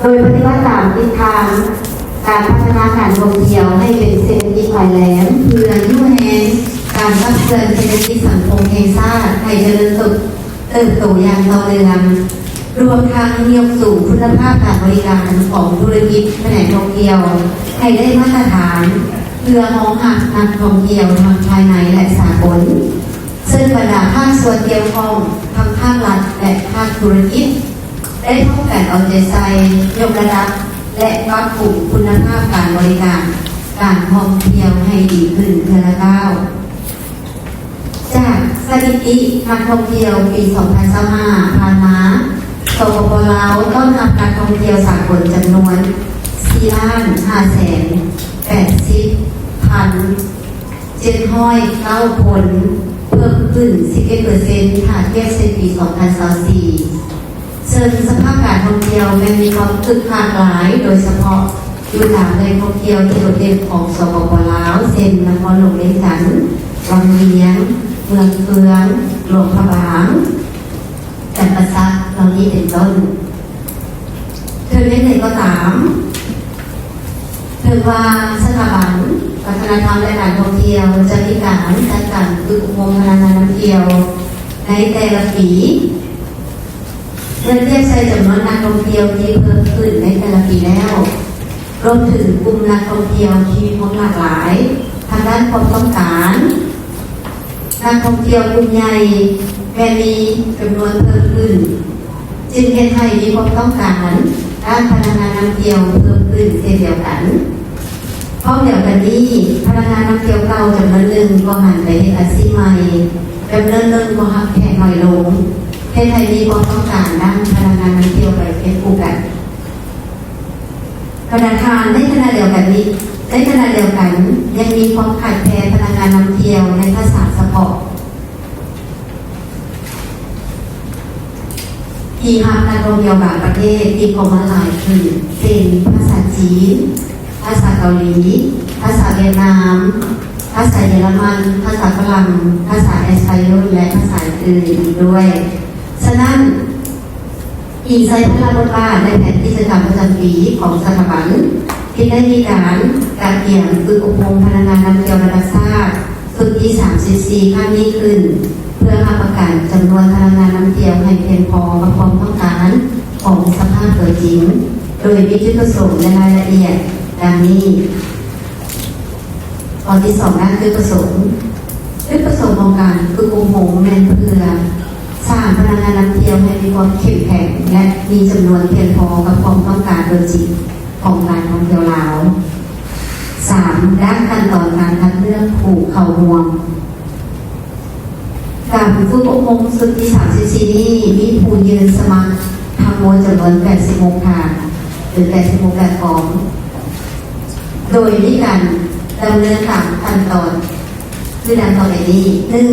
ໂດຍປະຕິບັດຕາມທິດທາງການພັດທະນາການທ່ອງທ່ຽວໃຫ້ເປັນເສດຖະກິດໄຟແຫຼມ ເພື່ອຍູ້ແຮງການຂັບເຄື່ອນເສດຖະກິດສັງຄົມແຫ່ງຊາດໃຫ້ຈະເລີນເຕີບ ເຕີບໂຕຢ່າງຕໍ່ເນື່ອງ, ລວມທັງຍົກສູງຄຸນນະພາບການບໍລິການຂອງທຸລະກິດພະແນກທ່ອງທ່ຽວໃຫ້ໄດ້ມາດຕະຖານ ເພື່ອຮອງຮັບນັກທ່ອງທ່ຽວທັງພາຍໃນ ແລະ ສາກົນ, ເຊິ່ງບັນດາພາກສ່ວນກ່ຽວຂ້ອງ ທັງພາກລັດ ແລະ ພາກທຸລະກິດ ໄດ້ຮ່ວມກັນເອົາໃຈໃສ່ ຍົກລະດັບ ແລະ ປັບປຸງຄຸນນະພາບການບໍລິການການທ່ອງທ່ຽວໃຫ້ດີຂຶ້ນເທື່ອລະກ້າວ. ຈາກສະຖິຕິນັກທ່ອງທ່ຽວປີສອງພັນຊາວຫ້າຜ່ານມາ, ສປປ ລາວ ຕ້ອນຮັບນັກທ່ອງທ່ຽວສາກົນຈຳນວນສີ່ລ້ານຫ້າແສນແປດສິບພັນເຈັດຮ້ອຍເກົ້າຄົນ, ເພີ່ມຂຶ້ນສິບເອັດເປີເຊັນ ຖ້າທຽບໃສ່ປີສອງພັນຊາວສີ່. ເຊິ່ງສະພາບການທ່ອງທ່ຽວແມ່ນມີຄວາມຄຶກຄັກຫຼາຍ, ໂດຍສະເພາະຢູ່ຕາມແຫຼ່ງທ່ອງທ່ຽວທີ່ໂດດເດັ່ນຂອງ ສປປ ລາວ ເຊັ່ນ ນະຄອນຫຼວງວຽງຈັນ, ວັງວຽງ, ເມືອງເຟືອງ, ຫຼວງພະບາງ, ຈຳປາສັກ ເຫຼົ່ານີ້ເປັນຕົ້ນ. ເຖິງແນວໃດກໍຕາມ, ເຖິງວ່າສະຖາບັນວັດທະນະທຳ ແລະ ການທ່ອງທ່ຽວຈະມີການຈັດການຝຶກອົບຮົມພະນັກງານນຳທ່ຽວໃນແຕ່ລະປີ ເມື່ອທຽບໃສ່ຈຳນວນນັກທ່ອງທ່ຽວທີ່ເພີ່ມຂຶ້ນໃນແຕ່ລະປີແລ້ວ, ລວມເຖິງກຸ່ມນັກທ່ອງທ່ຽວທີ່ມີຄວາມຫຼາກຫຼາຍທາງດ້ານຄວາມຕ້ອງການ, ນັກທ່ອງທ່ຽວກຸ່ມໃຫຍ່ແມ່ນມີຈຳນວນເພີ່ມຂຶ້ນ, ຈຶ່ງເຮັດໃຫ້ມີຄວາມຕ້ອງການດ້ານພະນັກງານນຳທ່ຽວເພີ່ມຂຶ້ນເຊັ່ນດຽວກັນ. ພ້ອມດຽວກັນນີ້, ພະນັກງານນຳທ່ຽວເກົ່າຈຳນວນໜຶ່ງກໍຫັນໄປເຮັດອາຊີບໃໝ່, ຈຳນວນໜຶ່ງກໍຮັບແຂກໜ້ອຍລົງ, ເຮັດໃຫ້ມີຄວາມຕ້ອງການດ້ານພະນັກງານນຳທ່ຽວໄປຄຽງຄູ່ກັນ. ທ່ານປະທານ, ໃນຂະນະດຽວກັນນີ້, ໃນຂະນະດຽວກັນ ຍັງມີຄວາມຂາດແຄນພະນັກງານນຳທ່ຽວໃນທັກສະສະເພາະ ທີ່ຮັບນັກທ່ອງທ່ຽວບາງປະເທດທີ່ເຂົ້າມາຫຼາຍຂຶ້ນ ເຊັ່ນ ພາສາຈີນ, ພາສາເກົາຫຼີ, ພາສາຫວຽດນາມ, ພາສາເຢຍລະມັນ, ພາສາຝຣັ່ງ, ພາສາແອັດສະປາຍໂຍນ ແລະ ພາສາອື່ນໆອີກດ້ວຍ. ສະນັ້ນ, ອີງໃສ່ພາລະບົດບາດ ແລະ ແຜນກິດຈະກຳປະຈຳປີຂອງສະຖາບັນ ທີ່ໄດ້ມີການກະກຽມຝຶກອົບຮົມພະນັກງານນຳທ່ຽວລະດັບຊາດ ຊຸດທີສາມສິບສີ່ຄັ້ງນີ້ຂຶ້ນ ເພື່ອຮັບປະກັນຈຳນວນພະນັກງານນຳທ່ຽວໃຫ້ພຽງພໍກັບຄວາມຕ້ອງການຂອງສະພາບຕົວຈິງ, ໂດຍມີຈຸດປະສົງ ແລະ ລາຍລະອຽດດັ່ງນີ້. ຂໍ້ທີສອງນັ້ນ ຈຸດປະສົງ. ຈຸດປະສົງຂອງການຝຶກອົບຮົມແມ່ນເພື່ອສ້າງພະນັກງານນຳທ່ຽວໃຫ້ມີຄວາມເຂັ້ມແຂງ ແລະ ມີຈຳນວນພຽງພໍກັບຄວາມຕ້ອງການຕົວຈິງຂອງການທ່ອງທ່ຽວລາວ. ສາມ ດ້ານຂັ້ນຕອນການຄັດເລືອກຜູ້ເຂົ້າຮ່ວມ. ການຝຶກອົບຮົມຊຸດທີສາມສິບສີ່ນີ້ ມີຜູ້ຍື່ນສະໝັກທັງໝົດຈຳນວນແປດສິບຫົກທ່ານ ຫຼື ແປດສິບຫົກແບບຟອມ ໂດຍມີການດຳເນີນຕາມຂັ້ນຕອນ ຄືດັ່ງຕໍ່ໄປນີ້. ໜຶ່ງ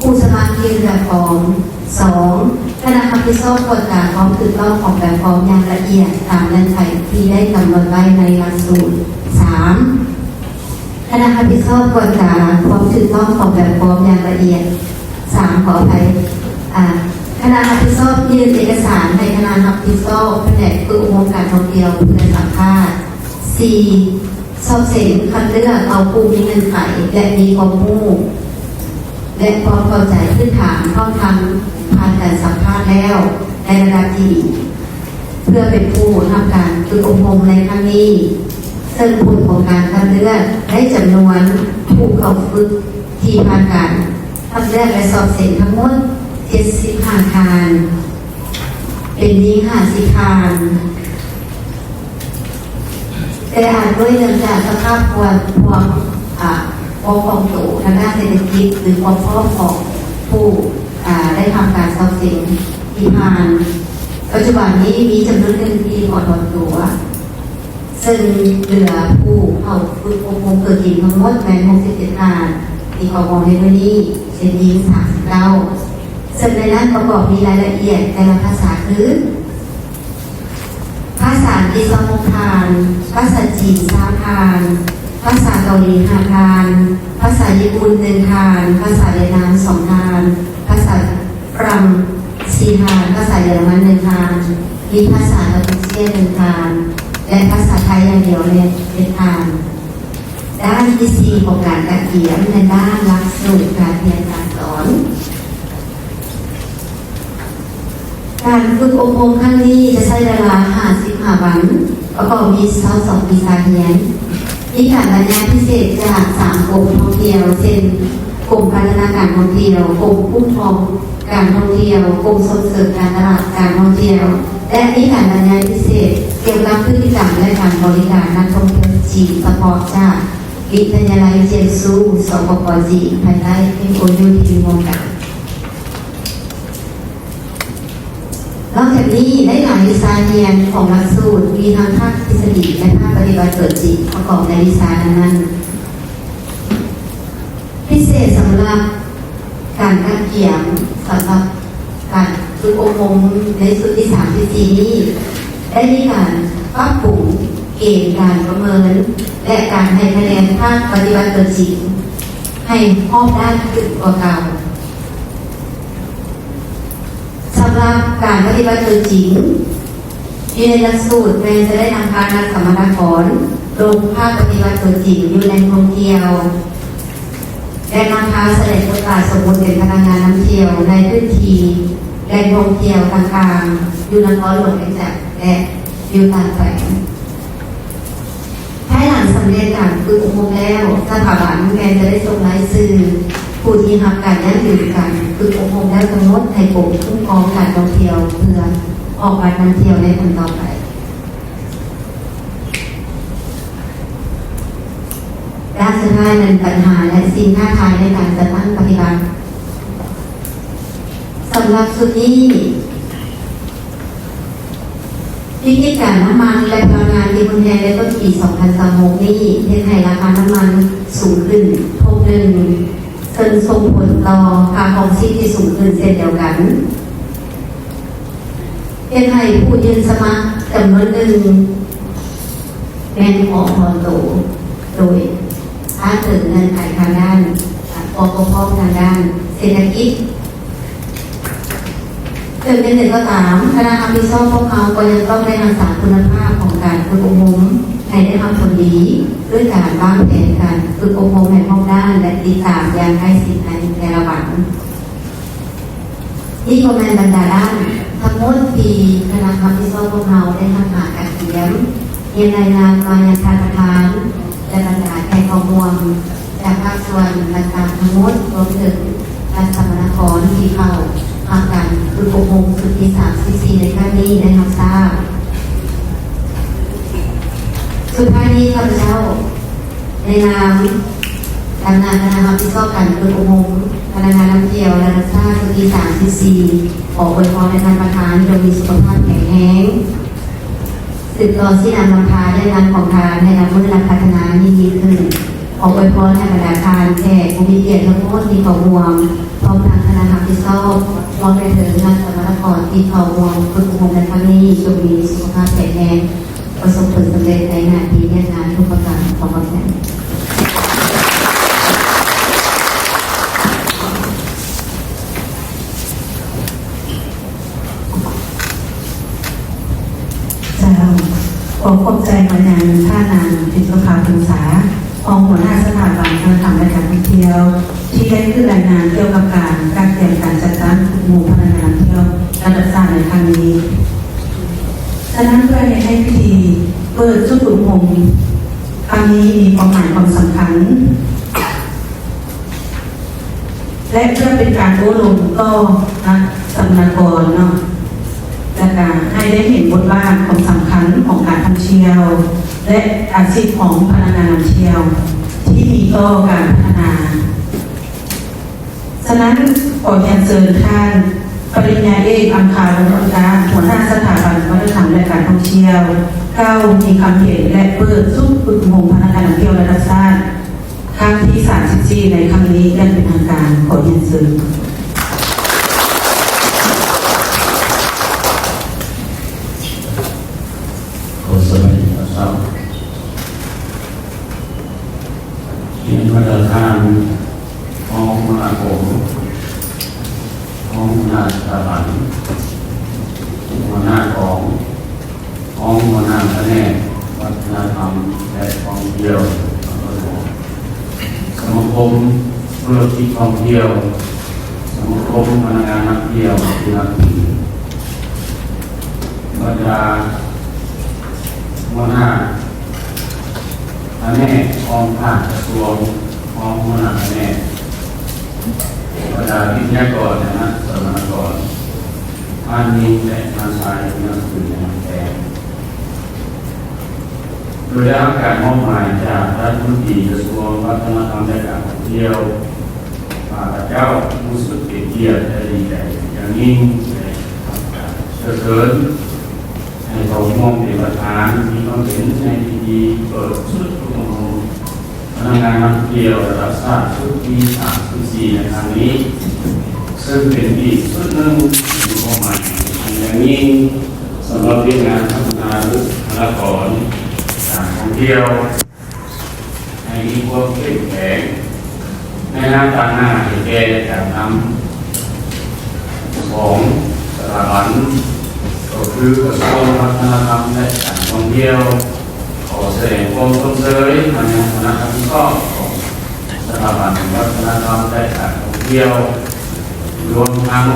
ຜູ້ສະໝັກຍື່ນແບບຟອມ. ສອງ ຄະນະຮັບຜິດຊອບກວດກາຄວາມຖືກຕ້ອງຂອງແບບຟອມຢ່າງລະອຽດຕາມເງື່ອນໄຂທີ່ໄດ້ກຳນົດໄວ້ໃນຫຼັກສູດ. ສາມ ຄະນະຮັບຜິດຊອບກວດກາຄວາມຖືກຕ້ອງຂອງແບບຟອມຢ່າງລະອຽດ. ສາມ ຂໍອະໄພ, ອາ, ຄະນະຮັບຜິດຊອບຍື່ນເອກະສານໃຫ້ຄະນະຮັບຜິດຊອບພະແນກຝຶກອົບຮົມການທ່ອງທ່ຽວເພື່ອສຳພາດ. ສີ່ ສອບເສັງຄັດເລືອກເອົາຜູ້ມີເງື່ອນໄຂ ແລະ ມີຄວາມຮູ້ ແລະ ຄວາມເຂົ້າໃຈພື້ນຖານ ພ້ອມທັງຜ່ານການສຳພາດແລ້ວໃນລະດັບທີ່ດີ ເພື່ອເປັນຜູ້ຮັບການຝຶກອົບຮົມໃນຄັ້ງນີ້, ເຊິ່ງຜົນຂອງການຄັດເລືອກໄດ້ຈຳນວນຜູ້ເຂົ້າຝຶກທີ່ຜ່ານການຄັດເລືອກ ແລະ ສອບເສັງທັງໝົດເຈັດສິບຫ້າທ່ານ, ເປັນຍິງຫ້າສິບທ່ານ. ແຕ່ອາດດ້ວຍເນື່ອງຈາກສະພາບຄວາມ ຄວາມ ອາ ບໍ່ຄ່ອງໂຕທາງດ້ານເສດຖະກິດ ຫຼື ຄວາມພ້ອມຂອງຜູ້ ອາ ໄດ້ຜ່ານການສອບເສັງທີ່ຜ່ານ, ປັດຈຸບັນນີ້ມີຈຳນວນໜຶ່ງທີ່ຂໍຖອນຕົວ, ເຊິ່ງເຫຼືອຜູ້ເຂົ້າຝຶກອົບຮົມຕົວຈິງທັງໝົດແມ່ນຫົກສິບເຈັດທ່ານ ທີ່ເຂົ້າຮ່ວມໃນມື້ນີ້ເປັນຍິງສາມສິບເກົ້າ, ເຊິ່ງໃນນັ້ນປະກອບມີລາຍລະອຽດແຕ່ລະພາສາຄື ພາສາອັງກິດຊາວຫົກທ່ານ, ພາສາຈີນຊາວທ່ານ, ພາສາເກົາຫຼີຫ້າທ່ານ, ພາສາຍີ່ປຸ່ນໜຶ່ງທ່ານ, ພາສາຫວຽດນາມສອງທ່ານ, ພາສາຝຣັ່ງສີ່ທ່ານ, ພາສາເຢຍລະມັນໜຶ່ງທ່ານ, ມີພາສາກຳປູເຈ ເດີນທາງ ແລະ ພາສາໄທຢ່າງດຽວແມ່ນເປັນທາງ. ດ້ານທີສີ່ຂອງການກະກຽມແມ່ນດ້ານຫຼັກສູດການຮຽນການສອນ. ການຝຶກອົບຮົມຄັ້ງນີ້ຈະໃຊ້ເວລາຫ້າສິບຫ້າວັນ, ປະກອບມີຊາວສອງວິຊາຮຽນ. ມີການບັນຍາຍພິເສດຈາກສາມກົມທ່ອງທ່ຽວ ເຊັ່ນ ກົມພັດທະນາການທ່ອງທ່ຽວ, ກົມຄຸ້ມຄອງການທ່ອງທ່ຽວ, ກົມສົ່ງເສີມການຕະຫຼາດການທ່ອງທ່ຽວ ແລະ ມີການບັນຍາຍພິເສດກ່ຽວກັບພຶດຕິກຳ ແລະ ການບໍລິການນັກທ່ອງທ່ຽວຈີນສະເພາະຈາກວິທະຍາໄລຈຽງຊູ ສປປ ຈີນ ພາຍໃຕ້ເອັມໂອຢູທີ່ຮ່ວມກັນ. ນອກຈາກນີ້ ໃນຫຼາຍວິຊາຮຽນຂອງຫຼັກສູດ ມີທັງພາກທິດສະດີ ແລະ ພາກປະຕິບັດຕົວຈິງປະກອບໃນວິຊານັ້ນໆ. ພິເສດສຳລັບການກະກຽມສຳລັບການຝຶກອົບຮົມໃນຊຸດທີສາມສິບສີ່ນີ້ ໄດ້ມີການປັບປຸງເກນການປະເມີນ ແລະ ການໃຫ້ຄະແນນພາກປະຕິບັດຕົວຈິງໃຫ້ຮອບດ້ານຂຶ້ນກວ່າເກົ່າ. ສຳລັບການປະຕິບັດຕົວຈິງ ຢູ່ໃນຫຼັກສູດແມ່ນຈະໄດ້ນຳພານັກສຳມະນາກອນລົງພາກປະຕິບັດຕົວຈິງຢູ່ແຫຼ່ງທ່ອງທ່ຽວ ແລະ ນຳພາສະແດງບົດບາດສົມມຸດເປັນພະນັກງານນຳທ່ຽວໃນພື້ນທີ່ແຫຼ່ງທ່ອງທ່ຽວຕ່າງໆ ຢູ່ນະຄອນຫຼວງວຽງຈັນ ແລະ ຢູ່ຕ່າງແຂວງ. ພາຍຫຼັງສຳເລັດການຝຶກອົບຮົມແລ້ວ, ສະຖາບັນແມ່ນຈະໄດ້ສົ່ງລາຍຊື່ຜູ້ທີ່ຮັບການຢັ້ງຢືນການຝຶກອົບຮົມແລ້ວທັງໝົດໃຫ້ກົມຄຸ້ມຄອງການທ່ອງທ່ຽວ ເພື່ອອອກບັດນຳທ່ຽວໃນຂັ້ນຕໍ່ໄປ. ດ້ານສຸດທ້າຍແມ່ນບັນຫາ ແລະ ສິ່ງທ້າທາຍໃນການຈັດຕັ້ງປະຕິບັດ. ສຳລັບຊຸດນີ້, ວິກິດການນ້ຳມັນ ແລະ ພະລັງງານທີ່ຮຸນແຮງໃນຕົ້ນປີສອງພັນຊາວຫົກນີ້ ເຮັດໃຫ້ລາຄານ້ຳມັນສູງຂຶ້ນທົບໜຶ່ງ, ເຊິ່ງສົ່ງຜົນຕໍ່ຄ່າຄອງຊີບທີ່ສູງຂຶ້ນເຊັ່ນດຽວກັນ, ເຮັດໃຫ້ຜູ້ຍື່ນສະໝັກຈຳນວນໜຶ່ງ ແມ່ນອອກຖອນໂຕ ໂດຍຜ່ານເຖິງເງື່ອນໄຂທາງດ້ານ ອາ ຄວາມບໍ່ພ້ອມທາງດ້ານເສດຖະກິດ. ເຖິງແນວໃດກໍຕາມ, ຄະນະຮັບຜິດຊອບພວກເຮົາກໍຍັງຕ້ອງໄດ້ຮັກສາຄຸນນະພາບຂອງການຝຶກອົບຮົມໃຫ້ໄດ້ຮັບຜົນດີ ດ້ວຍການວາງແຜນການຝຶກອົບຮົມໃຫ້ຮອບດ້ານ ແລະ ຕິດຕາມຢ່າງໃກ້ຊິດໃນແຕ່ລະວັນ. ນີ້ກໍແມ່ນບັນດາດ້ານທັງໝົດທີ່ຄະນະຮັບຜິດຊອບພວກເຮົາໄດ້ຮັບຫາກະກຽມ ຮຽນລາຍງານມາຍັງທ່ານປະທານ ແລະ ບັນດາແຂກເຂົ້າຮ່ວມຈາກພາກສ່ວນຕ່າງໆທັງໝົດ, ລວມເຖິງທ່ານສຳມະນາກອນທີ່ເຂົ້າຮັບການຝຶກອົບຮົມຊຸດທີສາມສິບສີ່ໃນຄັ້ງນີ້ໄດ້ຮັບຊາບ. ສຸດທ້າຍນີ້ ຂ້າພະເຈົ້າ ໃນນາມຕຳແໜ່ງຄະນະຮັບຜິດຊອບການຝຶກອົບຮົມພະນັກງານນຳທ່ຽວລະດັບຊາດຊຸດທີສາມສິບສີ່ ຂໍອວຍພອນໃຫ້ທ່ານປະທານຈົ່ງມີສຸຂະພາບແຂງແຮງ, ສືບຕໍ່ຊີ້ນຳນຳພາວຽກງານຂອງທ່ານໃຫ້ນັບມື້ນັບພັດທະນາຍິ່ງໆຂຶ້ນ. ຂໍອວຍພອນໃຫ້ບັນດາທ່ານແຂກຜູ້ມີກຽດທັງໝົດທີ່ເຂົ້າຮ່ວມ, ພ້ອມທັງຄະນະຮັບຜິດຊອບ, ຮວມໄປເຖິງນັກສຳມະນາກອນທີ່ເຂົ້າຮ່ວມຝຶກອົບຮົມໃນຄັ້ງນີ້ ຈົ່ງມີສຸຂະພາບແຂງແຮງ, ປະສົບຜົນສຳເລັດໃນໜ້າທີ່ວຽກງານທຸກປະການ. ຂໍຂອບໃຈ. ເຈົ້າ, ຂໍຂອບໃຈມາຍັງທ່ານນາງ ພິມສະພາ ພົງສາ, ຮອງຫົວໜ້າສະຖາບັນວັດທະນະທຳ ແລະ ການທ່ອງທ່ຽວ ທີ່ໄດ້ຂຶ້ນລາຍງານກ່ຽວກັບການກະກຽມການຈັດຕັ້ງຝຶກອົບຮົມພະນັກງານທ່ຽວລະດັບຊາດໃນຄັ້ງນີ້. ສະນັ້ນ ເພື່ອເຮັດໃຫ້ພິທີເປີດຊຸດຝຶກອົບຮົມຄັ້ງນີ້ມີຄວາມໝາຍຄວາມສຳຄັນ ແລະ ເພື່ອເປັນການໂອ້ລົມຕໍ່ນັກສຳມະນາກອນເນາະ ແລະ ກະໃຫ້ໄດ້ເຫັນບົດບາດຄວາມສຳຄັນຂອງການທ່ອງທ່ຽວ ແລະ ອາຊີບຂອງພະນັກງານນຳທ່ຽວທີ່ມີຕໍ່ການພັດທະນາ. ສະນັ້ນ ຂໍຮຽນເຊີນທ່ານ ປະລິນຍາເອກ ອັງຄາ ວົງອອນຕາ ຫົວໜ້າສະຖາບັນວັດທະນະທຳ ແລະ ການທ່ອງທ່ຽວ ກ່າວມີຄຳເຫັນ ແລະ ເປີດຊຸດຝຶກອົບຮົມພະນັກງານນຳທ່ຽວລະດັບຊາດ ຄັ້ງທີສາມສິບສີ່ ໃນຄັ້ງນີ້ຢ່າງເປັນທາງການ. ຂໍຮຽນເຊີນ. ຂໍສະບາຍດີຕອນເຊົ້າ. ຮຽນບັນດາທ່ານຮອງຫົວໜ້າກົມ, ຮອງຫົວໜ້າສະຖາບັນ, ຫົວໜ້າກອງ, ຮອງຫົວໜ້າພະແນກວັດທະນະທຳ ແລະ ທ່ອງທ່ຽວ ສະມາຄົມທຸລະກິດທ່ອງທ່ຽວ ສະມາຄົມພະນັກງານນຳທ່ຽວທີ່ນັບຖື, ບັນດາຫົວໜ້າພະແນກ ຮອງປະທານກະຊວງ, ຮອງຫົວໜ້າພະແນກ, ບັນດາວິທະຍາກອນ ແລະ ນັກສຳມະນາກອນ, ທ່ານຍິງ ແລະ ທ່ານຊາຍທີ່ນັບຖື ແລະ ຮັກແພງ. ໂດຍໄດ້ຮັບການມອບໝາຍຈາກລັດຖະມົນຕີກະຊວງວັດທະນະທຳ ແລະ ການທ່ອງທ່ຽວ, ຂ້າພະເຈົ້າຮູ້ສຶກເປັນກຽດ ແລະ ດີໃຈຢ່າງຍິ່ງ ໄດ້ຮັບການເຊື້ອເຊີນໃຫ້ເຂົ້າຮ່ວມເປັນປະທານ ມີສ່ວນເປັນໃນພິທີເປີດຊຸດອົບຮົມ ພະນັກງານນຳທ່ຽວລະດັບຊາດຊຸດທີສາມສິບສີ່ໃນຄັ້ງນີ້, ເຊິ່ງເປັນອີກຊຸດໜຶ່ງທີ່ມີຄວາມໝາຍອັນຍິ່ງໃຫຍ່ສຳລັບວຽກງານພັດທະນາບຸກຄະລາກອນການທ່ອງທ່ຽວ ໃຫ້ມີຄວາມເຂັ້ມແຂງໃນງານຕາງໜ້າໃຫ້ແກ່ການນຳ ຂອງສະຖາບັນ ກໍຄືກະຊວງວັດທະນະທຳ ແລະ ການທ່ອງທ່ຽວ. ຂໍສະແດງຄວາມຊົມເຊີຍມາຍັງຄະນະຮັບຜິດຊອບຂອງສະຖາບັນວັດທະນະທຳ ແລະ ການທ່ອງທ່ຽວ, ລວມທັງ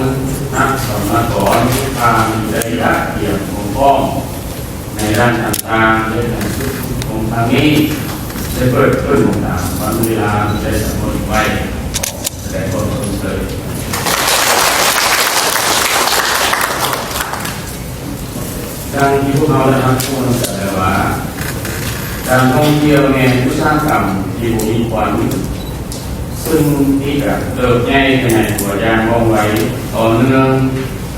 ນັກສຳມະນາກອນທຸກທ່ານທີ່ໄດ້ຕຣຽມຄວາມພ້ອມ ໃນດ້ານຕ່າງໆ ເຮັດໃຫ້ຊຸດອົບຮົມຄັ້ງນີ້ໄດ້ເປີດຂຶ້ນຕາມວັນເວລາທີ່ໄດ້ກຳນົດໄວ້. ຂໍສະແດງຄວາມຊົມເຊີຍ. ດັ່ງທີ່ພວກເຮົາໄດ້ຮັບຮູ້ນຳກັນແລ້ວວ່າ ການທ່ອງທ່ຽວແມ່ນອຸດສາຫະກຳທີ່ບໍ່ມີຄວັນ, ເຊິ່ງມີການເຕີບໃຫຍ່ຂະຫຍາຍຕົວຢ່າງວ່ອງໄວ, ຕໍ່ເນື່ອງ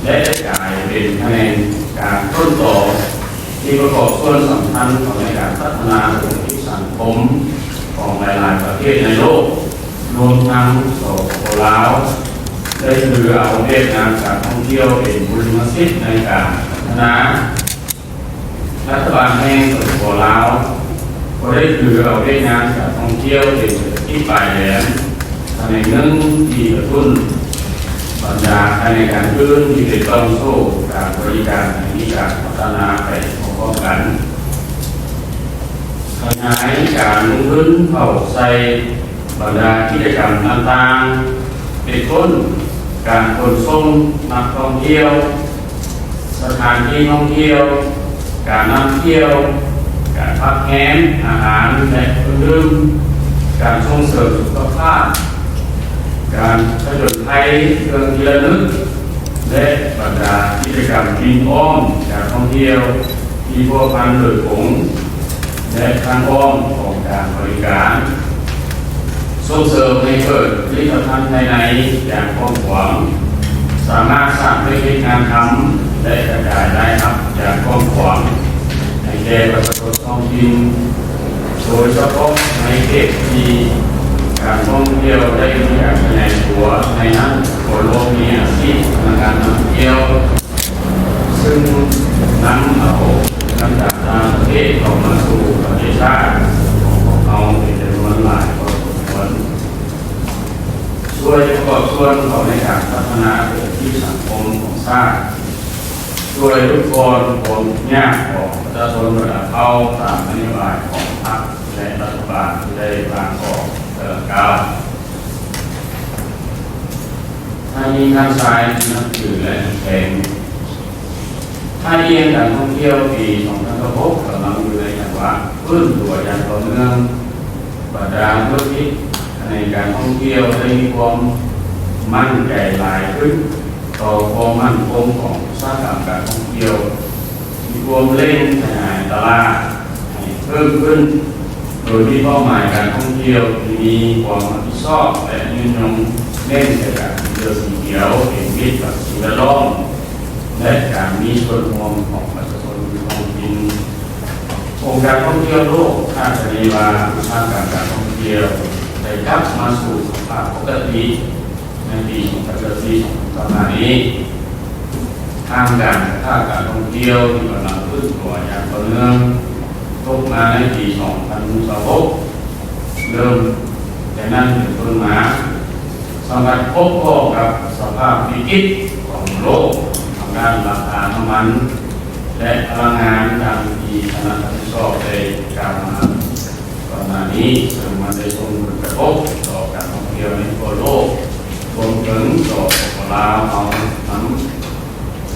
ແລະ ໄດ້ກາຍເປັນຂະແໜງການຕົ້ນຕໍທີ່ປະກອບສ່ວນສຳຄັນເຂົ້າໃນການພັດທະນາເສດຖະກິດສັງຄົມຂອງຫຼາຍໆປະເທດໃນໂລກ, ລວມທັງ ສປປ ລາວ ໄດ້ຖືເອົາວຽກງານການທ່ອງທ່ຽວເປັນບຸລິມະສິດໃນການພັດທະນາ. ລັດຖະບານແຫ່ງ ສປປ ລາວ ກໍໄດ້ຖືເອົາວຽກງານການທ່ອງທ່ຽວເປັນເສດຖະກິດປາຍແດນ ຂະແໜງໜຶ່ງທີ່ກະຕຸ້ນບັນດາຂະແໜງການອື່ນທີ່ເປັນຕ່ອງໂສ້ການບໍລິການໃຫ້ມີການພັດທະນາໄປພ້ອມໆກັນ. ຂະຫຍາຍການລົງທຶນເຂົ້າໃສ່ບັນດາກິດຈະກຳຕ່າງໆ ເປັນຕົ້ນ ການຂົນສົ່ງນັກທ່ອງທ່ຽວ, ສະຖານທີ່ທ່ອງທ່ຽວ, ການນຳທ່ຽວ, ການພັກແຮມ, ອາຫານ ແລະ ເຄື່ອງດື່ມ, ການສົ່ງເສີມສຸຂະພາບ, ການຜະຈົນໄພ, ເຄື່ອງທີ່ລະນຶກ ແລະ ບັນດາກິດຈະກຳປິ່ນອ້ອມການທ່ອງທ່ຽວທີ່ພົວພັນໂດຍກົງ ແລະ ທາງອ້ອມຂອງການບໍລິການ. ສົ່ງເສີມໃຫ້ເກີດຜະລິດຕະພັນພາຍໃນຢ່າງກວ້າງຂວາງ, ສາມາດສ້າງວຽກເຮັດງານທຳ ແລະ ກະຈາຍລາຍຮັບຢ່າງກວ້າງຂວາງໃຫ້ແກ່ປະຊາຊົນທ້ອງຖິ່ນ, ໂດຍສະເພາະໃນເຂດທີ່ການທ່ອງທ່ຽວໄດ້ມີການຂະຫຍາຍຕົວ, ໃນນັ້ນກໍລວມມີອາຊີບພະນັກງານນຳທ່ຽວ, ເຊິ່ງນຳເອົາເງິນຈາກຕ່າງປະເທດເຂົ້າມາສູ່ປະເທດຊາດຂອງພວກເຮົາເປັນຈຳນວນຫຼາຍພໍສົມຄວນ, ຊ່ວຍປະກອບສ່ວນເຂົ້າໃນການພັດທະນາເສດຖະກິດສັງຄົມຂອງຊາດ, ຊ່ວຍຫຼຸດຜ່ອນຄວາມທຸກຍາກຂອງປະຊາຊົນລະດັບເຜົ່າຕາມນະໂຍບາຍຂອງພັກ ແລະ ລັດຖະບານທີ່ໄດ້ວາງອອກແຕ່ລະກ້າວ. ທ່ານຍິງ ທ່ານຊາຍທີ່ນັບຖື ແລະ ຮັກແພງ. ທ່ານອີງການທ່ອງທ່ຽວປີສອງພັນຊາວຫົກກຳລັງຢູ່ໃນຈັງຫວະຟື້ນຕົວຢ່າງຕໍ່ເນື່ອງ. ບັນດາທຸລະກິດຂະແໜງການທ່ອງທ່ຽວໄດ້ມີຄວາມໝັ້ນໃຈຫຼາຍຂຶ້ນຕໍ່ຄວາມໝັ້ນຄົງຂອງອຸດສາຫະກຳການທ່ອງທ່ຽວ. ມີຄວາມເລັ່ງຂະຫຍາຍຕະຫຼາດໃຫ້ເພີ່ມຂຶ້ນ, ໂດຍມີເປົ້າໝາຍການທ່ອງທ່ຽວທີ່ມີຄວາມຮັບຜິດຊອບ ແລະ ຍືນຍົງ, ເນັ້ນໃສ່ການເປັນເສື້ອສີຂຽວ, ເປັນມິດກັບສິ່ງແວດລ້ອມ ແລະ ການມີສ່ວນຮ່ວມຂອງປະຊາຊົນທ້ອງຖິ່ນ. ອົງການທ່ອງທ່ຽວໂລກຄາດຄະເນວ່າ ອຸດສາຫະກຳການທ່ອງທ່ຽວໄດ້ກັບມາສູ່ສະພາບປົກກະຕິ ໃນປີສອງພັນຊາວສີ່ ສອງພັນຊາວຫ້ານີ້, ທ່າມກາງສະພາບການທ່ອງທ່ຽວທີ່ກຳລັງຟື້ນຕົວຢ່າງຕໍ່ເນື່ອງ, ຕົກມາໃນປີສອງພັນຊາວຫົກ ເລີ່ມແຕ່ນັ້ນເປັນຕົ້ນມາ, ສຳພັດພົບພໍ້ກັບສະພາບວິກິດຂອງໂລກທາງດ້ານລາຄານ້ຳມັນ ແລະ ພະລັງງານ, ດັ່ງ ຮັບຜິດຊອບໄດ້ກ່າວມາກ່ອນໜ້ານີ້, ເຊິ່ງມັນໄດ້ສົ່ງຜົນກະທົບຕໍ່ການທ່ອງທ່ຽວໃນທົ່ວໂລກ, ລວມເຖິງ ສປປ ລາວ ເຮົານຳ,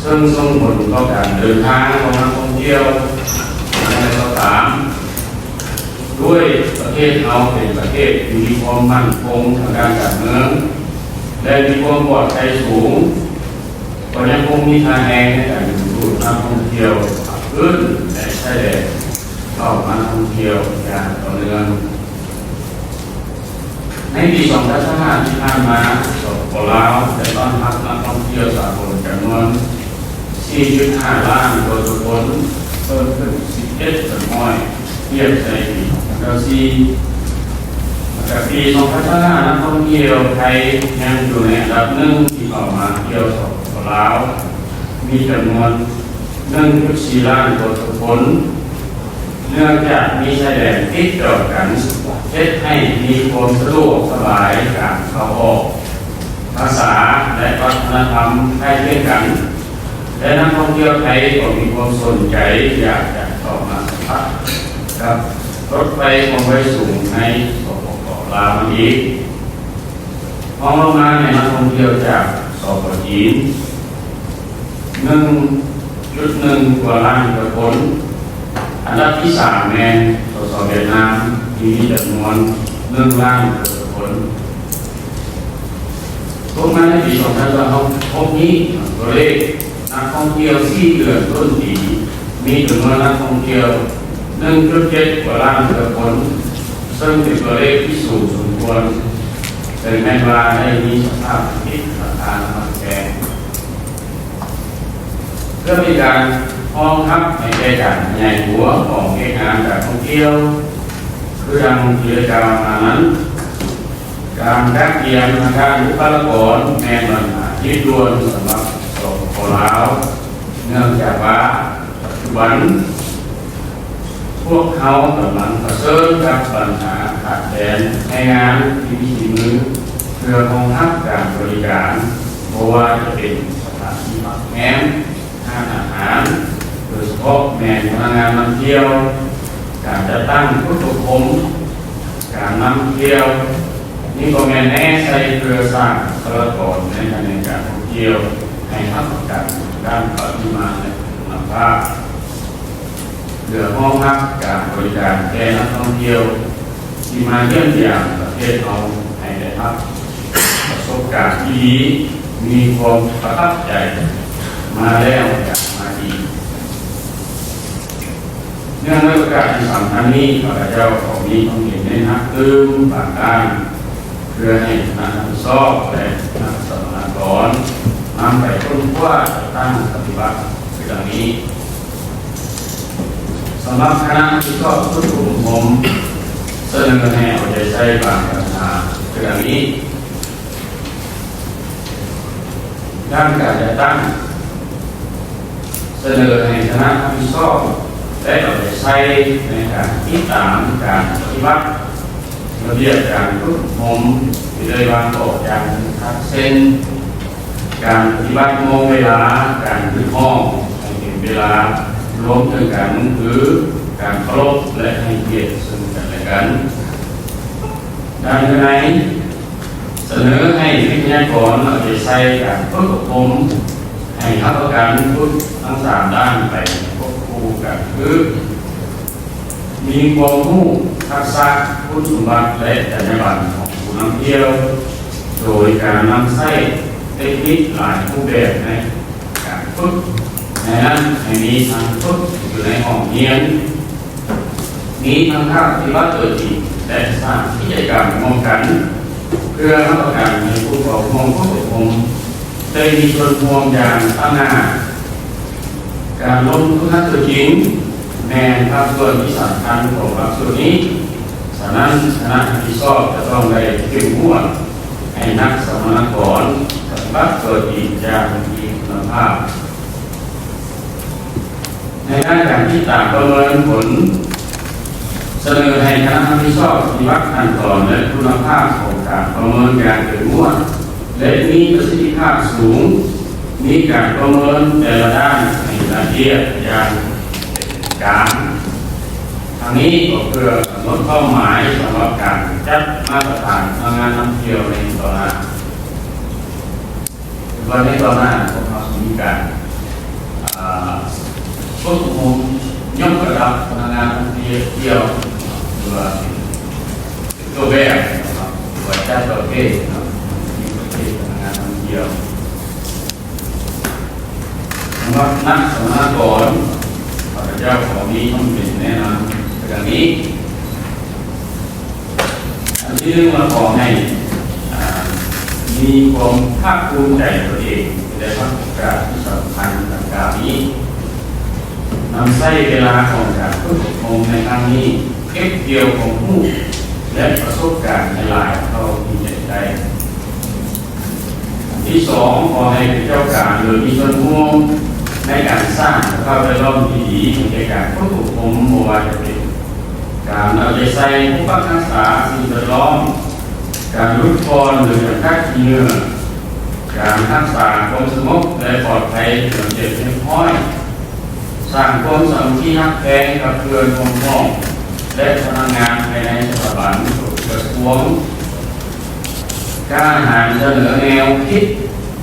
ເຊິ່ງສົ່ງຜົນຕໍ່ການເດີນທາງຂອງນັກທ່ອງທ່ຽວ. ຢ່າງໃດກໍຕາມ, ດ້ວຍປະເທດເຮົາເປັນປະເທດທີ່ມີຄວາມໝັ້ນຄົງທາງດ້ານການເມືອງ ແລະ ມີຄວາມປອດໄພສູງ, ກໍຍັງຄົງມີທ່າແຮງໃນການດຶງດູດນັກທ່ອງທ່ຽວພາກພື້ນ ແລະ ຊາຍແດນເຂົ້າມາທ່ອງທ່ຽວຢ່າງຕໍ່ເນື່ອງ. ໃນປີສອງພັນຊາວຫ້າທີ່ຜ່ານມາ, ສປປ ລາວ ໄດ້ຕ້ອນຮັບນັກທ່ອງທ່ຽວສາກົນຈຳນວນສີ່ຈຸດຫ້າລ້ານກວ່າຄົນ, ເພີ່ມຂຶ້ນສິບເອັດສ່ວນຮ້ອຍ ທຽບໃສ່ປີສອງພັນຊາວສີ່. ແລະ ປີສອງພັນຊາວຫ້າ ນັກທ່ອງທ່ຽວໄທຍັງຢູ່ໃນອັນດັບໜຶ່ງທີ່ເຂົ້າມາທ່ຽວ ສປປ ລາວ ມີຈຳນວນໜຶ່ງຈຸດສີ່ລ້ານກວ່າຄົນ. ເນື່ອງຈາກມີຊາຍແດນຕິດຕໍ່ກັນ, ເຮັດໃຫ້ມີຄວາມສະດວກສະບາຍການເຂົ້າອອກ, ພາສາ ແລະ ວັດທະນະທຳໃກ້ຄຽງກັນ, ແລະ ນັກທ່ອງທ່ຽວໄທກໍມີຄວາມສົນໃຈຢາກຈະເຂົ້າມາສຳຜັດກັບລົດໄຟຄວາມໄວສູງໃນ ສປປ ລາວ ນຳອີກ. ຮອງລົງມາແມ່ນນັກທ່ອງທ່ຽວຈາກ ສປ ຈີນ ໜຶ່ງຈຸດໜຶ່ງກວ່າລ້ານກວ່າຄົນ. ອັນດັບທີສາມແມ່ນ ສສ ຫວຽດນາມ ທີ່ມີຈຳນວນໜຶ່ງລ້ານກວ່າຄົນ. ລົງມາໃນປີສອງພັນຊາວຫົກນີ້, ຕົວເລກນັກທ່ອງທ່ຽວສີ່ເດືອນຕົ້ນປີ ມີຈຳນວນນັກທ່ອງທ່ຽວໜຶ່ງຈຸດເຈັດກວ່າລ້ານກວ່າຄົນ, ເຊິ່ງເປັນຕົວເລກທີ່ສູງສົມຄວນ, ເຖິງແມ່ນວ່າໄດ້ມີສະພາບເສດຖະກິດລາຄານ້ຳມັນແພງ. ເພື່ອເປັນການຮອງຮັບໃຫ້ແກ່ການຂະຫຍາຍຕົວຂອງວຽກງານການທ່ອງທ່ຽວ ຄືດັ່ງທີ່ໄດ້ກ່າວມານັ້ນ, ການກະກຽມທາງດ້ານບຸກຄະລາກອນແມ່ນບັນຫາຮີບດ່ວນສຳລັບ ສປປ ລາວ, ເນື່ອງຈາກວ່າປັດຈຸບັນ ພວກເຮົາກຳລັງປະເຊີນກັບບັນຫາຂາດແຄນແຮງງານທີ່ມີສີມື ເພື່ອຮອງຮັບການບໍລິການ, ບໍ່ວ່າຈະເປັນສະຖານທີ່ພັກແຮມ, ຮ້ານອາຫານ, ໂດຍສະເພາະແມ່ນພະນັກງານນຳທ່ຽວ, ການຈັດຕັ້ງຝຶກອົບຮົມ, ການນຳທ່ຽວ, ນີ້ກໍແມ່ນແນໃສ່ເພື່ອສ້າງບຸກຄະລາກອນໃນຂະແໜງການທ່ອງທ່ຽວໃຫ້ຮັບປະກັນດ້ານປະລິມານ ແລະ ຄຸນນະພາບ, ເພື່ອຮອງຮັບການບໍລິການແກ່ນັກທ່ອງທ່ຽວທີ່ມາຢ້ຽມຢາມປະເທດເຮົາ ໃຫ້ໄດ້ຮັບປະສົບການທີ່ດີ, ມີຄວາມປະທັບໃຈມາແລ້ວຢາກມາອີກ. ເນື່ອງໃນໂອກາດທີ່ສຳຄັນນີ້, ຂ້າພະເຈົ້າຂໍມີຄວາມເຫັນແນະນຳຕື່ມບາງດ້ານ ເພື່ອໃຫ້ຄະນະຮັບຜິດຊອບ ແລະ ນັກສຳມະນາກອນນຳໄປຄົ້ນຄວ້າຈັດຕັ້ງປະຕິບັດ ຄືດັ່ງນີ້. ສຳລັບຄະນະຮັບຜິດຊອບຝຶກອົບຮົມ, ສະເໜີໃຫ້ເອົາໃຈໃສ່ບາງບັນຫາ ຄືດັ່ງນີ້. ດ້ານການຈັດຕັ້ງ, ສະເໜີໃຫ້ຄະນະຮັບຜິດຊອບໄດ້ເອົາໃຈໃສ່ໃນການຕິດຕາມການປະຕິບັດລະບຽບການຝຶກອົບຮົມທີ່ໄດ້ວາງອອກຢ່າງເຄັ່ງຄັດ ເຊັ່ນ ການປະຕິບັດໂມງເວລາ, ການຮຽກຮ້ອງໃຫ້ເປັນເວລາ, ລວມເຖິງການນັບຖື, ການເຄົາລົບ ແລະ ໃຫ້ກຽດເຊິ່ງກັນແລະກັນ. ດ້ານໃນ ສະເໜີໃຫ້ວິທະຍາກອນເອົາໃຈໃສ່ການຝຶກອົບຮົມ ໃຫ້ຮັບປະກັນພຸດທັງສາມດ້ານໄປຄວບຄູ່ກັນ ຄື ມີຄວາມຮູ້, ທັກສະ, ຄຸນສົມບັດ ແລະ ຈັນຍາບັນຂອງຜູ້ນຳທ່ຽວ, ໂດຍການນຳໃຊ້ເຕັກນິກຫຼາຍຮູບແບບໃນການຝຶກ. ໃນນັ້ນໃຫ້ມີທັງຝຶກຢູ່ໃນຫ້ອງຮຽນ, ມີທັງພາກປະຕິບັດຕົວຈິງ ແລະ ສ້າງກິດຈະກຳຮ່ວມກັນ ເພື່ອຮັບປະກັນໃຫ້ຜູ້ເຂົ້າຮ່ວມຝຶກອົບຮົມໄດ້ມີສ່ວນຮ່ວມຢ່າງຕັ້ງໜ້າ. ການລົງຝຶກຫັດຕົວຈິງແມ່ນພາກສ່ວນທີ່ສຳຄັນຂອງຫຼັກສູດນີ້, ສະນັ້ນ ຄະນະຮັບຜິດຊອບຈະຕ້ອງໄດ້ເຂັ້ມງວດໃຫ້ນັກສຳມະນາກອນປະຕິບັດຕົວຈິງຢ່າງມີຄຸນນະພາບ. ໃນດ້ານການຕິດຕາມປະເມີນຜົນ, ສະເໜີໃຫ້ຄະນະຮັບຜິດຊອບປະຕິບັດຂັ້ນຕອນ ແລະ ຄຸນນະພາບຂອງການປະເມີນຢ່າງເຂັ້ມງວດ ແລະ ມີປະສິດທິພາບສູງ, ມີການປະເມີນແຕ່ລະດ້ານໃຫ້ລະອຽດຢ່າງເປັນກາງ, ທາງນີ້ກໍເພື່ອກຳນົດເປົ້າໝາຍສຳລັບການຈັດມາດຕະຖານພະນັກງານນຳທ່ຽວໃນຕໍ່ໜ້າ. ຄືວ່າໃນຕໍ່ໜ້າພວກເຮົາຊິມີການ ອາ ຝຶກອົບຮົມຍົກລະດັບພະນັກງານນຳທ່ຽວ ຫຼືວ່າເປັນ ເປັນຕົວແບບນະຄັບ ຫຼືວ່າຈັດປະເພດເນາະ ມີປະເພດພະນັກງານນຳທ່ຽວ. ສຳລັບຄະນະສຳມະນາກອນ ຂ້າພະເຈົ້າຂໍມີຄຳເຫັນແນະນຳຄືດັ່ງນີ້. ອັນທີໜຶ່ງ ລະຂໍໃຫ້ ອາ ມີຄວາມພາກພູມໃຈຕົວເອງທີ່ໄດ້ຮັບໂອກາດທີ່ສຳຄັນດັ່ງກ່າວນີ້, ນຳໃຊ້ເວລາຂອງການຝຶກອົບຮົມໃນຄັ້ງນີ້ ເກັບກ່ຽວຄວາມຮູ້ ແລະ ປະສົບການໃຫ້ຫຼາຍເທົ່າທີ່ເປັນໄດ້. ອັນທີສອງ ຂໍໃຫ້ເປັນເຈົ້າການ ຫຼື ມີສ່ວນຮ່ວມໃນການສ້າງສະພາບແວດລ້ອມທີ່ດີໃຫ້ແກ່ການຝຶກອົບຮົມ, ບໍ່ວ່າຈະເປັນການເອົາໃຈໃສ່ປົກປັກຮັກສາສິ່ງແວດລ້ອມ, ການຫຼຸດຜ່ອນ ຫຼື ຈຳກັດຂີ້ເຫຍື້ອ, ການຮັກສາຄວາມສະຫງົບ ແລະ ປອດໄພ, ລະບຽບຮຽບຮ້ອຍ, ສ້າງຄວາມສາມັກຄີຮັກແພງກັບເພື່ອນຮ່ວມຫ້ອງ ແລະ ພະນັກງານພາຍໃນສະຖາບັນ, ກະຊວງ. ກ້າຫານສະເໜີແນວຄິດ,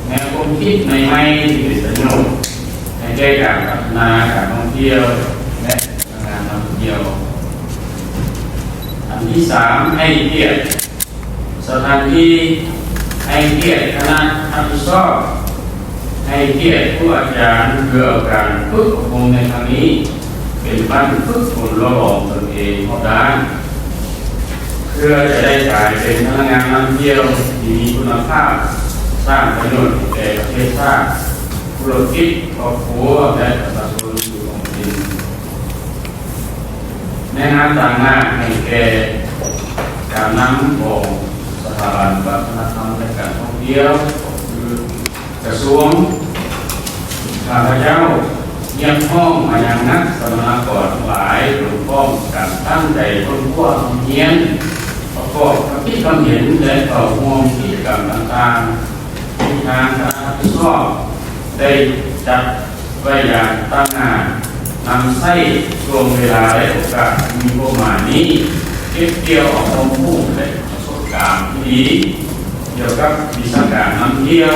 ແນວຄວາມຄິດໃໝ່ໆທີ່ເປັນປະໂຫຍດໃຫ້ແກ່ການພັດທະນາການທ່ອງທ່ຽວ ແລະ ພະນັກງານນຳທ່ຽວ. ອັນທີສາມ ໃຫ້ກຽດສະຖານທີ່, ໃຫ້ກຽດຄະນະຮັບຜິດຊອບ, ໃຫ້ກຽດຄູອາຈານ ເພື່ອເອົາການຝຶກອົບຮົມໃນຄັ້ງນີ້ເປັນບັ້ນຝຶກຝົນຫຼໍ່ຫຼອມຕົນເອງຮອບດ້ານ ເພື່ອຈະໄດ້ກາຍເປັນພະນັກງານນຳທ່ຽວທີ່ມີຄຸນນະພາບ, ສ້າງປະໂຫຍດໃຫ້ແກ່ປະເທດຊາດ, ທຸລະກິດ, ຄອບຄົວ ແລະ ປະຊາຊົນຢູ່ທ້ອງຖິ່ນ. ແນະນຳຕາງໜ້າໃຫ້ແກ່ການນຳຂອງສະຖາບັນວັດທະນະທຳ ແລະ ການທ່ອງທ່ຽວ ກໍຄື ກະຊວງ. ຂ້າພະເຈົ້າຮຽກຮ້ອງມາຍັງນັກສຳມະນາກອນທັງຫຼາຍ ຈົ່ງພ້ອມກັນຕັ້ງໃຈຄົ້ນຄວ້າຄວາມຮຽນ, ປະກອບຄຳຄິດຄຳເຫັນ ແລະ ເຂົ້າຮ່ວມກິດຈະກຳຕ່າງໆ ທີ່ທາງຄະນະຮັບຜິດຊອບໄດ້ຈັດໄວ້ຢ່າງຕັ້ງໜ້າ, ນຳໃຊ້ຊ່ວງເວລາ ແລະ ໂອກາດທີ່ມີຄວາມໝາຍນີ້ ເກັບກ່ຽວເອົາຄວາມຮູ້ ແລະ ປະສົບການທີ່ດີກ່ຽວກັບວິຊາການນຳທ່ຽວ.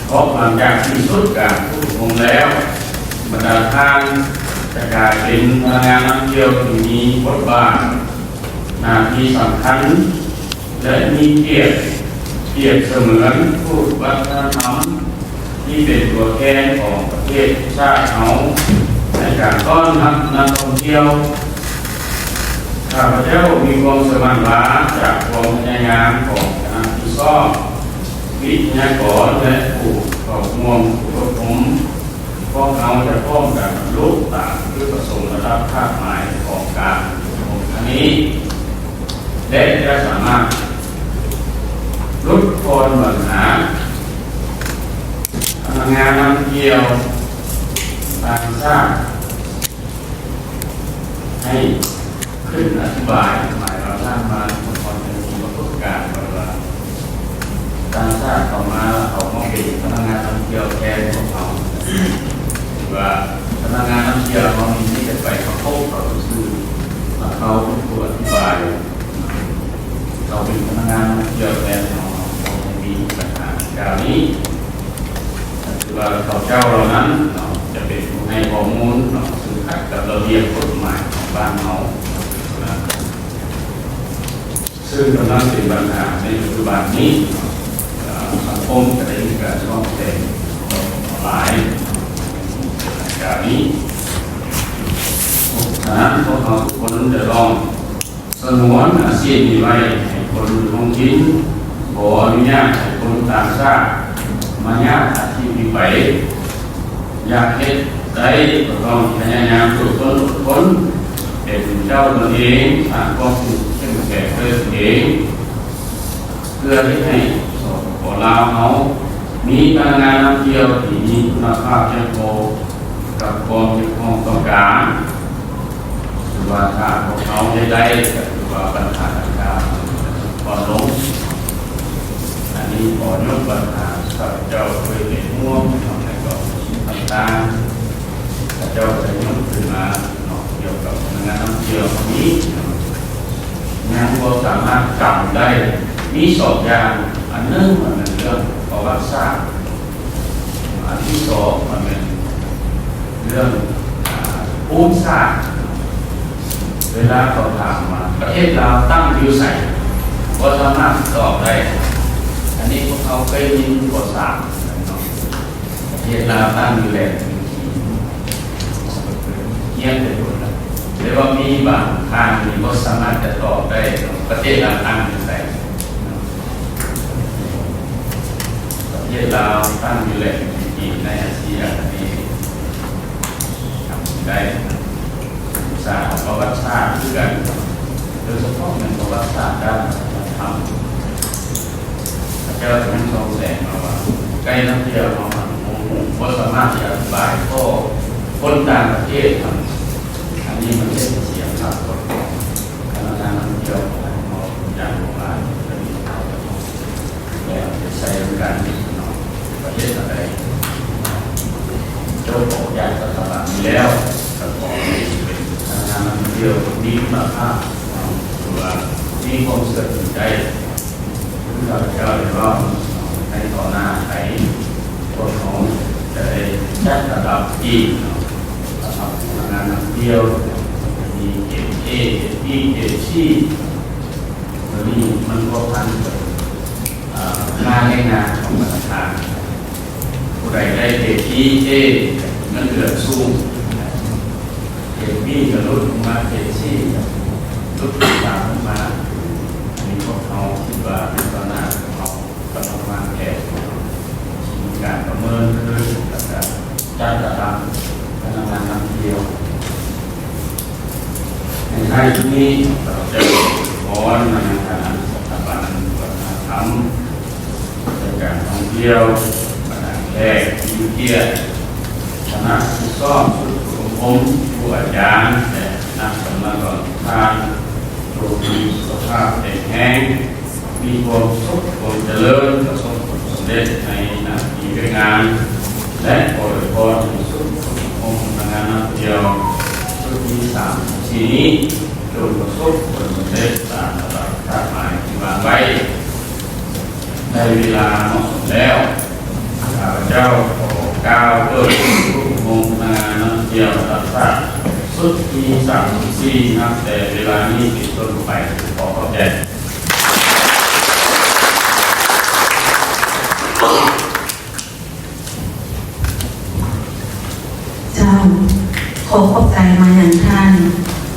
ເພາະຫຼັງຈາກສິ້ນສຸດການຝຶກອົບຮົມແລ້ວ, ບັນດາທ່ານຈະກາຍເປັນພະນັກງານນຳທ່ຽວທີ່ມີບົດບາດໜ້າທີ່ສຳຄັນ ແລະ ມີກຽດປຽບສະເໝືອນທູດວັດທະນະທຳ ທີ່ເປັນຕົວແທນຂອງປະເທດຊາດເຮົາໃນການຕ້ອນຮັບນັກທ່ອງທ່ຽວ. ຂ້າພະເຈົ້າມີຄວາມເຊື່ອໝັ້ນວ່າ ຈາກຄວາມພະຍາຍາມຂອງຄະນະທີ່ຊອບ, ວິທະຍາກອນ ແລະ ຜູ້ເຂົ້າຮ່ວມຝຶກອົບຮົມ, ພວກເຮົາຈະພ້ອມກັນບັນລຸຕາມຈຸດປະສົງລະດັບຄາດໝາຍຂອງການຝຶກອົບຮົມຄັ້ງນີ້ ແລະ ຈະສາມາດຫຼຸດຜ່ອນບັນຫາພະນັກງານນຳທ່ຽວຕ່າງຊາດ ໃຫ້ຂຶ້ນອະທິບາຍ ໝາຍວ່າທ່ານມາສະທ້ອນເຖິງປະສົບການ ແບບວ່າຕ່າງຊາດເຂົ້າມາ ເຂົາມາເປັນພະນັກງານນຳທ່ຽວແທນພວກເຮົາ ຫຼືວ່າພະນັກງານນຳທ່ຽວເຮົານີ້ມີແຕ່ໄປປະກົບເຂົາຊື່ໆ ແລ້ວເຂົາເປັນຜູ້ອະທິບາຍ ເຂົາເປັນພະນັກງານນຳທ່ຽວແທນເຮົາ ເຮົາບໍ່ໃຫ້ມີບັນຫາດັ່ງກ່າວນີ້. ຄືວ່າເຂົາເຈົ້າເຫຼົ່ານັ້ນເນາະ ຈະເປັນຜູ້ໃຫ້ຂໍ້ມູນເນາະ ຊຶ່ງຂັດກັບລະບຽບກົດໝາຍຂອງບ້ານເຮົານະ ຊຶ່ງກຳລັງເປັນບັນຫາໃນປັດຈຸບັນນີ້ເນາະ. ເອີ ສັງຄົມກໍໄດ້ມີການຮ້ອງແຮງຫຼາຍເນາະ ໃນການນີ້. ສະນັ້ນ ພວກເຮົາທຸກຄົນຈະຕ້ອງ ສະຫງວນອາຊີບນີ້ໄວ້ໃຫ້ຄົນທ້ອງຖິ່ນ, ບໍ່ອະນຸຍາດໃຫ້ຄົນຕ່າງຊາດມາຍາດອາຊີບນີ້ໄປ. ຢາກເຮັດໄດ້ກໍຕ້ອງພະຍາຍາມສູ້ທົນອົດທົນ, ເປັນເຈົ້າຕົນເອງ, ສ້າງຄວາມເຂັ້ມແຂງດ້ວຍຕົນເອງ. ເພື່ອເຮັດໃຫ້ ສປປ ລາວ ເຮົາມີພະນັກງານນຳທ່ຽວທີ່ມີຄຸນນະພາບພຽງພໍກັບຄວາມຮຽກຮ້ອງຕ້ອງການ. ຖືວ່າຖ້າພວກເຮົາເຮັດໄດ້ ກໍຖືວ່າບັນຫາດັ່ງກ່າວຈະຫຼຸດຜ່ອນລົງ. ອັນນີ້ຂໍຍົກບັນຫາທີ່ຂ້າພະເຈົ້າເຄີຍເປັນຫ່ວງເນາະ ໃນກອງປະຊຸມຕ່າງໆ ຂ້າພະເຈົ້າຈະຍົກຂຶ້ນມາເນາະ ກ່ຽວກັບພະນັກງານນຳທ່ຽວ ນະກຳໄດ້ ມີສອງຢ່າງ, ອັນໜຶ່ງມັນແມ່ນເລື່ອງປະຫວັດສາດ, ອັນທີສອງມັນແມ່ນເລື່ອງ ອາ ພູມສາດ. ເວລາເຂົາຖາມວ່າປະເທດລາວຕັ້ງຢູ່ໃສ ບໍ່ສາມາດຕອບໄດ້. ອັນນີ້ພວກເຮົາເຄີຍໄດ້ຍິນ ປ.ສາມ ເນາະ ປະເທດລາວຕັ້ງຢູ່ແຫຼມ ຮຽນໄປພຸ້ນລະ ແຕ່ວ່າມີບາງທ່ານນີ້ບໍ່ສາມາດຈະຕອບໄດ້ເນາະ ປະເທດລາວຕັ້ງຢູ່ໃສເນາະ. ປະເທດລາວຕັ້ງຢູ່ແຫຼມ ໃນອາຊຽນນີ້ ໄດ້ ສາ ປະຫວັດສາດຄືກັນ, ໂດຍສະເພາະແມ່ນປະຫວັດສາດດ້ານວັດທະນະທຳ. ເຂົາເຈົ້າຈະຍັງສ່ອງແສງມາວ່າ ໄກນຳທ່ຽວເຮົາຫັ້ນບໍ່ຮູ້ ບໍ່ສາມາດທີ່ອະທິບາຍຂໍ້ຄົນຕ່າງປະເທດ. ອັນນີ້ມັນເຮັດໃຫ້ເສຍພາບພະນັກງານນຳທ່ຽວຂອງເຮົາຢ່າງຫຼວງຫຼາຍ. ແລ້ວຈະໃຊ້ນຳກັນເນາະ ປະເທດອັນໃດ ໂຈະອອກຈາກສະຖາບັນນີ້ແລ້ວ ກໍຂໍໃຫ້ເປັນພະນັກງານນຳທ່ຽວມີຄຸນນະພາບເນາະ ຫຼືວ່າມີຄວາມເຊື່ອຖືໄດ້. ຄືຂ້າພະເຈົ້າໄດ້ເວົ້າໃນຕໍ່ໜ້າໄປ ພວກເຮົາຈະໄດ້ຈັດລະດັບອີກເນາະ ລະດັບພະນັກງານນຳທ່ຽວ ມີເກຣດ A ເກຣດ B ເກຣດ C ໂຕນີ້ມັນພົວພັນກັບ ອາ ງານແຮງງານຂອງພະນະຄານ. ຜູ້ໃດໄດ້ເກຣດ B A ເງິນເດືອນສູງ, ເກຣດ B ກໍຫຼຸດລົງມາ, ເກຣດ C ກໍຫຼຸດລົງມາ. ອັນນີ້ພວກເຮົາຄິດວ່າໃນຕອນໜ້າພວກເຮົາກຳລັງວາງແຜນມີການປະເມີນຄືນ ແລ້ວກໍຈັດລະດັບພະນັກງານນຳທ່ຽວ. ໃນທ້າຍນີ້ ເຈົ້າພະພອນມາຍັງຄະນະສະຖາບັນວັດທະນະທຳ ແລະ ການທ່ອງທ່ຽວ, ບັນດາແຂກຜູ້ມີກຽດ, ຄະນະຜູ້ຊອບ, ຊຸດຝຶກອົບຮົມ, ຄູອາຈານ ແລະ ນັກສຳນັກກອນທຸກທ່ານ ຈົ່ງມີສຸຂະພາບແຂງແຮງ, ມີຄວາມສຸກຄວາມຈະເລີນ, ປະສົບຜົນສຳເລັດໃນໜ້າທີ່ວຽກງານ ແລະ ຂໍອວຍພອນໃຫ້ຊຸດຝຶກອົບຮົມພະນັກງານນຳທ່ຽວຊຸດທີສາມສິບສີ່ນີ້ ຈົ່ງປະສົບຜົນສຳເລັດຕາມລະດັບຄາດໝາຍທີ່ວາງໄວ້. ໄດ້ເວລາເໝາະສົມແລ້ວ, ຂ້າພະເຈົ້າຂໍກ່າວເປີດຊຸດຝຶກອົບຮົມພະນັກງານນຳທ່ຽວລະດັບຊາດ ຊຸດທີສາມສິບສີ່ ນັບແຕ່ເວລານີ້ເປັນຕົ້ນໄປ. ຂໍຂອບໃຈ. ເຈົ້າ, ຂໍຂອບໃຈມາຍັງທ່ານ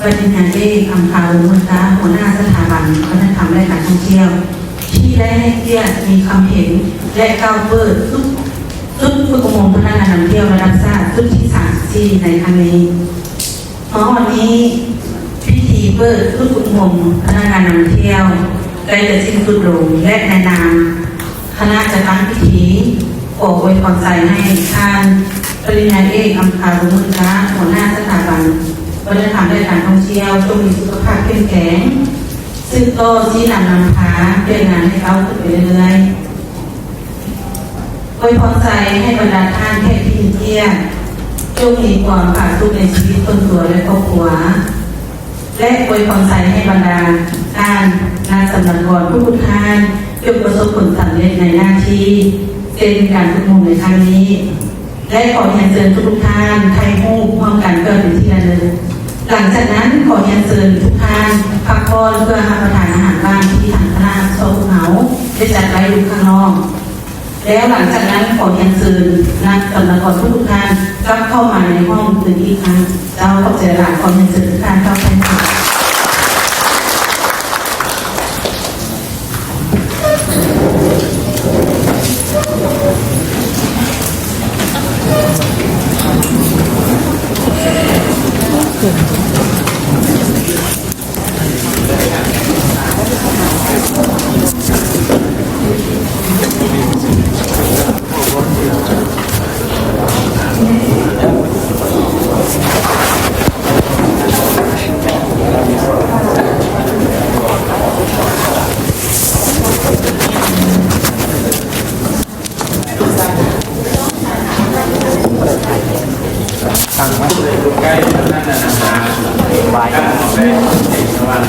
ປະລິນຍາເອກ ອຳພາ ວົງມຸນຕາ ຫົວໜ້າສະຖາບັນວັດທະນະທຳ ແລະ ການທ່ອງທ່ຽວ ທີ່ໄດ້ໃຫ້ກຽດມີຄຳເຫັນ ແລະ ກ່າວເປີດຊຸດຝຶກອົບຮົມພະນັກງານນຳທ່ຽວລະດັບຊາດ ຊຸດທີສາມສິບສີ່ ໃນຄັ້ງນີ້. ມາຮອດນີ້, ພິທີເປີດຝຶກອົບຮົມພະນັກງານນຳທ່ຽວໃກ້ຈະສິ້ນສຸດລົງ ແລະ ໃນນາມຄະນະຈັດຕັ້ງພິທີ ຂໍອວຍພອນໄຊໃຫ້ທ່ານ ປະລິນຍາເອກ ອຳພາ ບຸນມຸນຕາ ຫົວໜ້າສະຖາບັນວັດທະນະທຳ ແລະ ການທ່ອງທ່ຽວ ຈົ່ງມີສຸຂະພາບເຂັ້ມແຂງ, ສືບຕໍ່ຊີ້ນຳນຳພາວຽກງານໃຫ້ກ້າວຂຶ້ນໄປເລື້ອຍໆ. ອວຍພອນໄຊໃຫ້ບັນດາທ່ານແຂກທີ່ມີກຽດ ຈົ່ງມີຄວາມຜາສຸກໃນຊີວິດສ່ວນຕົວ ແລະ ຄອບຄົວ ແລະ ອວຍພອນໄຊໃຫ້ບັນດາທ່ານນັກສຳນັກກອນທຸກໆທ່ານ ຈົ່ງປະສົບຜົນສຳເລັດໃນໜ້າທີ່ ເຊັ່ນການຝຶກອົບຮົມໃນຄັ້ງນີ້ ແລະ ຂໍຮຽນເຊີນທຸກໆທ່ານຖ່າຍຮູບຮ່ວມກັນເພື່ອເປັນທີ່ລະລຶກ. ຫຼັງຈາກນັ້ນ ຂໍຮຽນເຊີນທຸກທ່ານພັກຜ່ອນເພື່ອຮັບປະທານອາຫານວ່າງທີ່ທາງຄະນະຮັບຊອບພວກເຮົາໄດ້ຈັດໄວ້ຢູ່ຂ້າງນອກ. ແລ້ວຫຼັງຈາກນັ້ນ ຂໍຮຽນເຊີນນັກສຳນັກກອນທຸກໆທ່ານກັບເຂົ້າມາໃນຫ້ອງຕື່ມອີກຄັ້ງ. ເຈົ້າ, ຂອບໃຈຫຼາຍ. ຂໍຮຽນເຊີນທຸກທ່ານເຂົ້າແທ່ນ. ຕັ້ງໄວ້ໃກ້ນັ້ນນະ ບາຍ ຕັ້ງໄວ້ໃນສະຫວ່າງ.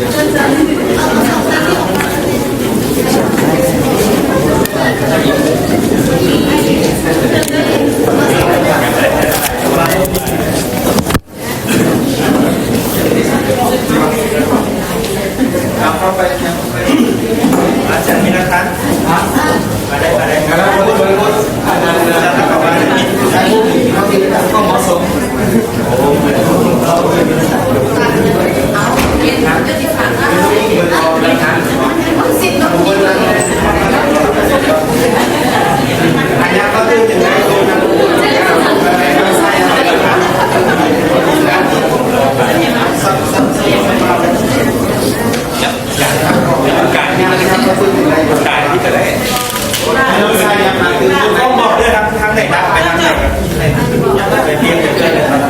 เอาเข้าไปครับ อาจารย์มีนะคะ มาได้ มาได้ ครับ อาจารย์ อาจารย์ อาจารย์ ก็เหมาะสม ต้องบอกด้วยครับ ทางไหนดับไปทางไหน ไปเปลี่ยนไปเรื่อยเลยครับ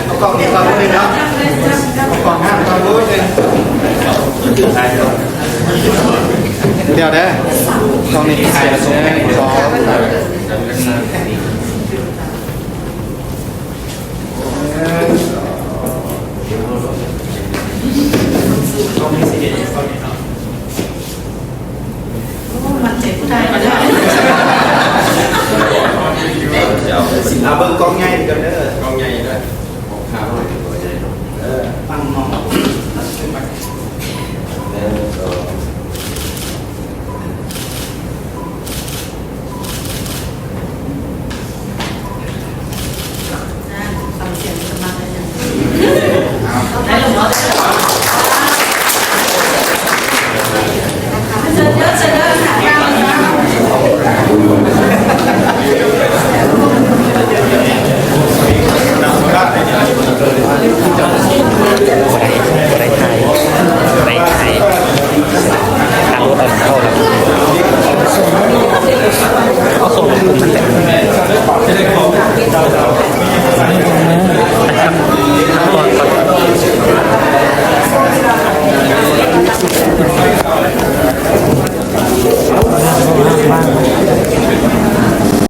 เอากล้องนี้ก่อนนิดนึงเนาะ เอากล้องห้ามก่อนนิดนึง เดี๋ยวเด้อ กล้องนี้ถ่ายส่งให้สอง กล้องนี้สิเห็น